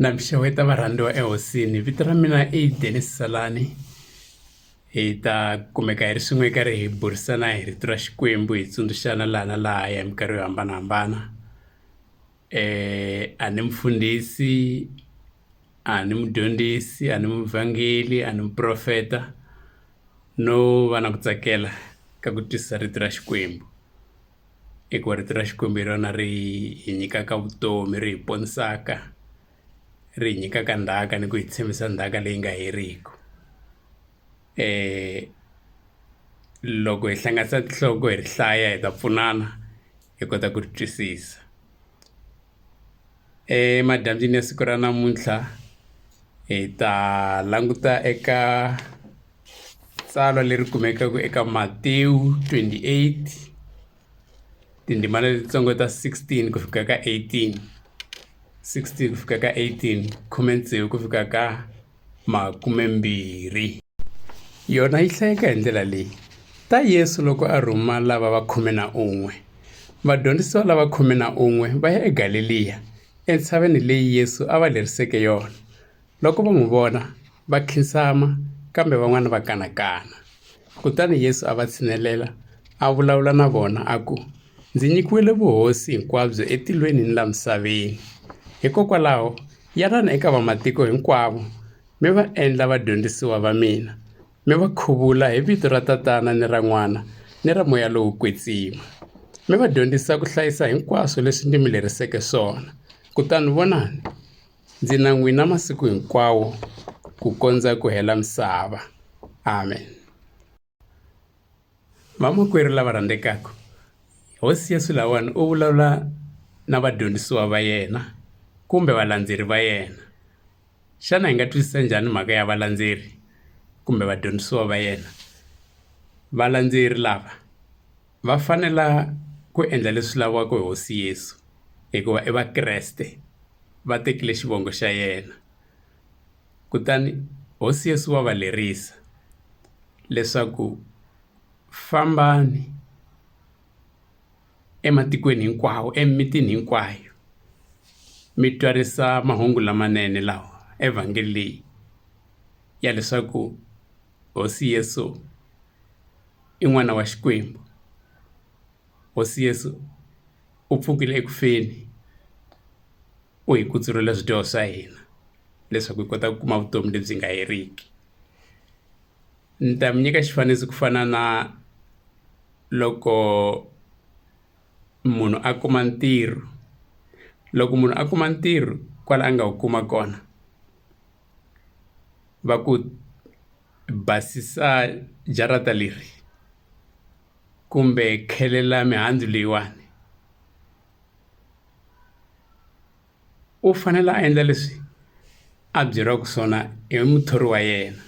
Na mi xeweta varhandziwa ehosini vito ra mina i Dennis Salani hi ta kumeka hi ri swin'we hi karhi hi burisana hi rito ra Xikwembu hi tsundzuxana laha na lahaya hi minkarhi yo hambanahambana a ni mufundhisi a ni mudyondzisi a ni muvhangeli a ni muprofeta no va na ku tsakela ka ku twisisa rito ra Xikwembu. Hikuva rito ra Xikwembu hi rona ri hi nyikaka vutomi ri hi ponisaka ri hi nyikaka ndzhaka ni ku hi tshembisa ndzhaka leyi nga heriki loko hi hlanganisa tinhloko hi ri hlaya hi ta pfunana hi kota ku ri twisisa emadyambyini ya siku ra namuntlha hi ta languta eka tsalwa leri kumekaka eka Matewu 28 tindzimana letitsongo ta 16 ku fika ka 18 16 ku fika ka 18 khume tsevu ku fika ka makumembirhi yona yi hlayeka hi ndlela leyi ta Yesu loko a rhuma lava va khume na un'we vadyondzisiwa lava khume na un'we va ya eGaleliya entshaveni leyi Yesu a va leriseke yona Loko va n'wi vona, va khinsama, kambe van'wana va kanakana. Kutani Yesu a va tshinelela, a vulavula na vona, a ku, Ndzi nyikiwile vuhosi hinkwabyo etilweni ni la misaveni. Hikokwalaho, yanani eka vamatiko hinkwavo, mi va endla vadyondzisiwa va mina, mi va khuvula hi vito ra Tatana ni ra N'wana ni ra Moya lowo Kwetsima, mi va dyondzisa ku hlayisa hinkwaswo leswi ndzi mi leriseke swona. Kutani vonani, Ndzi na n'wina masiku hinkwawo ku kondza ku hela misava. Amen. Vamakwerhu lava rhandzekaka, Hosi Yesu lawani u vulavula na vadyondzisiwa va yena kumbe valandzeri va yena. Xana hi nga twisisa njhani mhaka ya valandzeri kumbe vadyondzisiwa va yena? Valandzeri lava va fanela ku endla leswi laviwaka hi Hosi Yesu hikuva i Vakreste. Va tekile xivongo xa yena kutani hosi Yesu wa va lerisa leswaku fambani ematikweni hinkwawo emimitini hinkwayo mi twarisa mahungu lamanene lawa evhangeli leyi ya leswaku hosi Yesu i n'wana wa Xikwembu hosi Yesu u pfukile eku feni u hi kutsurile swidyoho swa hina leswaku hi kota ku kuma vutomi lebyi nga heriki ni ta mi nyika xifaniso ku fana na loko munhu a kuma ntirho loko munhu a kuma ntirho kwala a nga wu kuma kona va ku basisa jarata leri kumbe khelela mihandzu leyiwani u fanele a endla leswi a byeriwaka swona hi muthori wa yena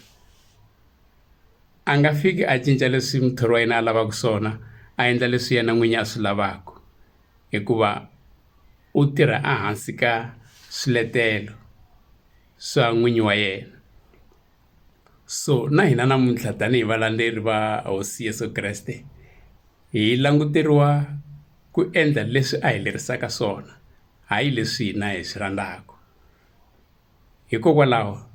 a nga fiki a cinca leswi muthori wa yena a lavaka swona a endla leswi yena n'winyi a swi lavaka hikuva u tirha ehansi ka swiletelo swa n'winyi wa yena. So na hina namuntlha tanihi valandzeri va hosi Yeso Kreste hi languteriwa ku endla leswi a hi lerisaka swona hayi leswi hina hi swi rhandzaka hikokwalaho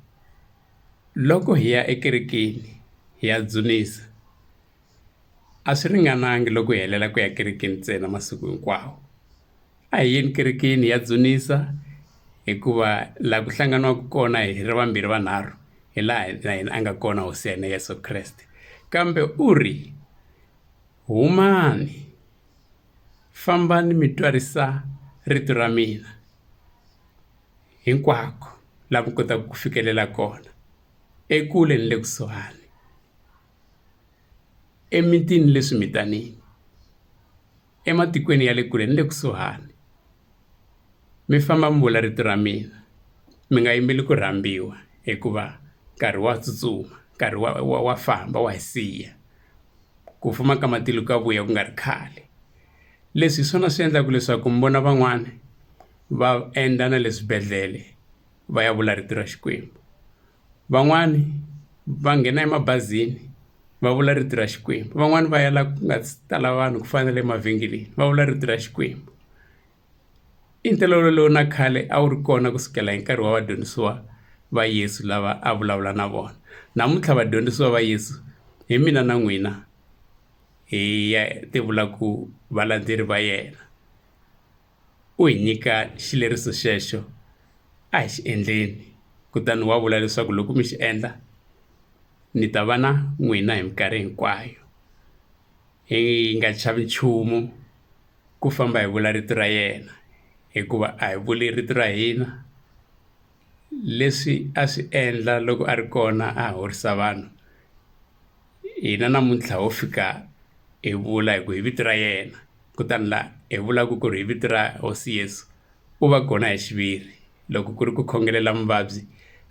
loko hi ya ekerekeni hi ya dzunisa a swi ringanangi loko hi helela ku ya kerekeni ntsena masiku hinkwawo. A hi yeni kerekeni hi ya dzunisa hikuva laha ku hlanganiwaka kona hi ri vambirhi vanharhu hi laha na yena a nga kona hosi ya hina Yeso Kreste kambe u ri humani fambani mi twarisa rito ra mina hinkwako laha mi kotaka ku fikelela kona ekule ni le kusuhani emitini ni le swimitanini. Ematikweni ya le kule ni le kusuhani mi famba mi vula rito ra mina mi nga yimeli ku rhambiwa hikuva nkarhi wa tsutsuma nkarhi wa wa wa famba wa hi siya ku fuma ka matilo ka vuya ku nga ri khale leswi hi swona swi endlaka leswaku mi vona van'wani va endla na le swibedhlele va ya vula rito ra Xikwembu. Van'wani va nghena emabazini va vula rito ra Xikwembu van'wani va ya la ku nga tala vanhu ku fana na le mavhengeleni va vula rito ra Xikwembu. I ntolovelo lowu na khale a wu ri kona kusukela hi nkarhi wa vadyondzisiwa va Yesu lava a vulavula na vona. Namuntlha vadyondzisiwa va Yesu hi mina na n'wina hi ya ti vula ku valandzeri va yena. U hi nyika xileriso xexo, a hi xi endleni. Kutani wa vula leswaku loko mi xi endla, ni ta va na n'wina hi minkarhi hinkwayo. Hi nga chavi nchumu ku famba hi vula rito ra yena, hikuva a hi vuli rito ra hina. Leswi a swi endla loko a ri kona a horisa vanhu, hina namuntlha ho fika hi vula hi ku hi vito ra yena. Kutani laha hi vulaka ku ri hi vito ra hosi Yesu, u va kona hi xiviri. Loko ku ri ku khongelela muvabyi,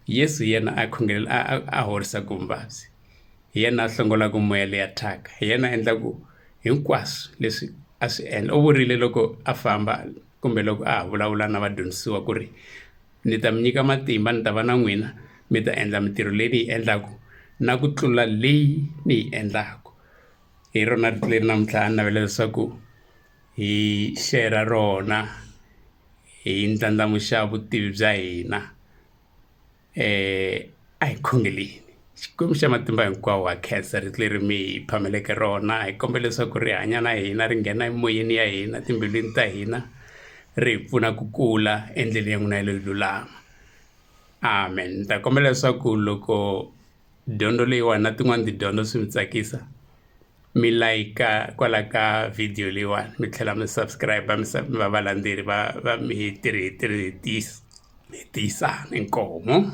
Yesu hi yena a khongelela a a a horisaka muvabyi. Hi yena a hlongolaka moya leya thyaka, hi yena a endlaka hinkwaswo leswi a swi endla. U vurile loko a famba kumbe loko a ha vulavula na vadyondzisiwa ku ri, ni ta mi nyika matimba ni ta va na n'wina, mi ta endla mintirho leyi ni yi endlaka na ku tlula leyi ni yi endlaka. Hi rona rito leri namuntlha a ni navela leswaku hi share rona, hi ndlandlamuxa vutivi bya hina. A hi khongeleni. Xikwembu xa matimba hinkwawo ha khensa rito leri mi hi phameleke rona, hi kombela leswaku ri hanya na hina, ri nghena emoyeni ya hina, timbilwini ta hina, ri hi pfuna ku kula endleleni ya n'wina leyo lulama. Amen. Ni ta kombela leswaku loko dyondzo leyiwani na tin'wani tidyondzo swi mi tsakisa, mi like kwala ka video leyiwani, mi tlhela mi subscribe mi mi va valandzeri va va mi hi tirhi hi tirhi hi hi tiyisana. Inkomu.